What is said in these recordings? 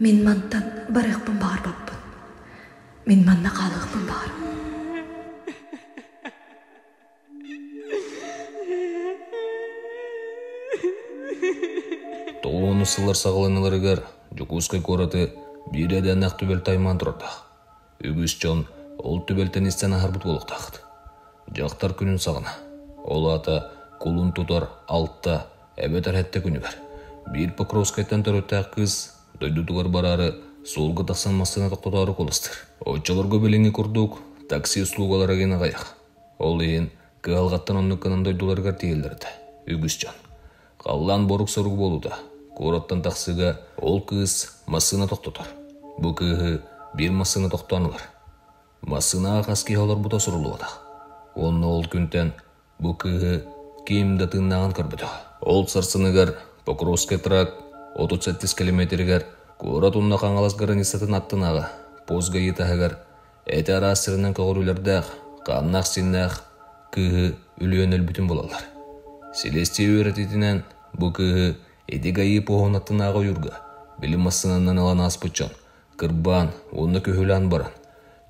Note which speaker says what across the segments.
Speaker 1: Мин мантан барыахпын баҕарбаппын. Мин манна хаалыахпын баҕарабын.
Speaker 2: Тоҕуонус сыллар саҕаланыыларыгар Дьокуускай куораты биир эдээннээх түбэлтэ аймаан турардаах. Үгүс дьон ол түбэлтэни истэн аһарбыт буолуохтааххыт. Дьахтар күнүн саҕана, ол аата кулун тутар алта эбэтэр сэттэ күнүгэр, биир Покровскайтан төрүттээх кыыс дойдутугар бараары суолга тахсан массыына тохтотоору куоластыыр. Оччолорго билиҥҥи курдук такси услугалара гин аҕыйах. Ол иһин кыһалҕаттан оннук гынан дойдуларыгар тиийэллэр этэ үгүс дьон. Халлаан борук-сорук буолуута, куораттан тахсыыга ол кыыс массыына тохтотор. Бу кыыһы биир массыына тохтоон ылар. Массыынаҕа хас киһи олорбута суруллубатах. Уонна ол күнтэн бу кыыһы ким да тыыннааҕын көрбөтөх. Ол сарсыныгар Покровскай тракт 37 километригэр куорат уонна Хаҥалас границатын аттынааҕы пост ГАИ таһыгар эти араас сиринэн көҕүрүүлэрдээх, хааннаах-сииннээх кыыһы үлүйэн өлбүтүн булаллар. Силиэстийэ үөрэтиитинэн бу кыыһы ити ГАИ поһун аттынааҕы ойуурга били массыынанан ылан ааспыт дьон кырбаан уонна күһүлээн баран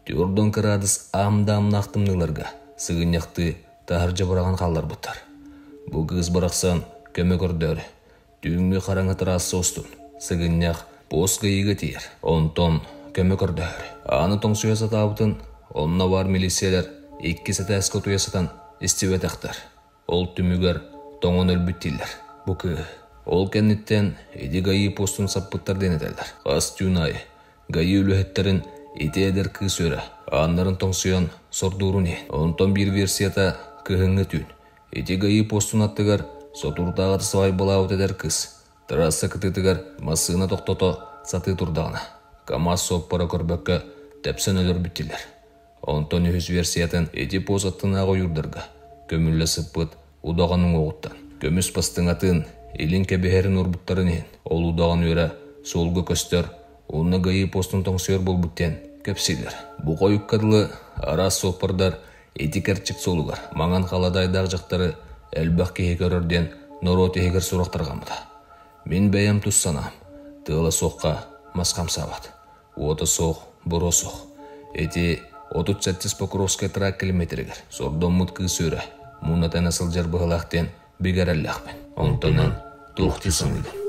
Speaker 2: түөрт кыраадыс аам-даамнаах тымныыларга сыгынньахтыы таһырдьа быраҕан хаалларбыттар. Бу кыыс барахсан көмө көрдөөрү Түүҥҥү хараҥа трасса устун сыгынньах пост ГАИга тиийэр. Онтон көмө көрдөһөр. Ааны тоҥсуйа сатаабытын онно баар милициялэр иккис этээскэ утуйа сытан истибэтэхтэр. Ол түмүгэр тоҥон өлбүт дииллэр. Бу кыыһы. Ол кэнниттэн ити ГАИ постун саппыттар диэн этэллэр. Хас түүн аайы ГАИ үлэһиттэрин ити эдэр кыыс үөрэ ааннарын тоҥсуйан сордуурун иһин. Онтон биир версията кыһыҥҥы түүн Ити ГАИ постун аттыгар соторутааҕыта свайбалаабыт эдэр кыыс трасса кытыытыгар массыына тохтото сатыы турдаҕына, КамАЗ суоппара көрбөккө тэпсэн өлөрбүт дииллэр. Онтон үһүс версиятын ити пост аттынааҕы ойуурдарга көмүллэ сыппыт удаҕан уҥуоҕуттан көмүс бастыҥатын илин кэбиһэрин уорбуттарын иһин ол удаҕан үөрэ суолга көстөр уонна ГАИ постун тоҥсуйар буолбут диэн кэпсииллэр. Бу хойукка дылы араас суоппардар Ити кэрчик суолугар маҥан халадаайдаах дьахтары элбэх киһи көрөр диэн норуот иһигэр сурах тарҕаммыта. Мин бэйэм тус санаам, тыала суохха мас хамсаабат, уота суох, буруо суох. Ити 37 Покровскай тракт километригэр сордоммут кыыс үөрэ муна-тэнэ сылдьар быһыылаах диэн бигэ эрэллээхпин. Онтон эн туох дии саныыгын?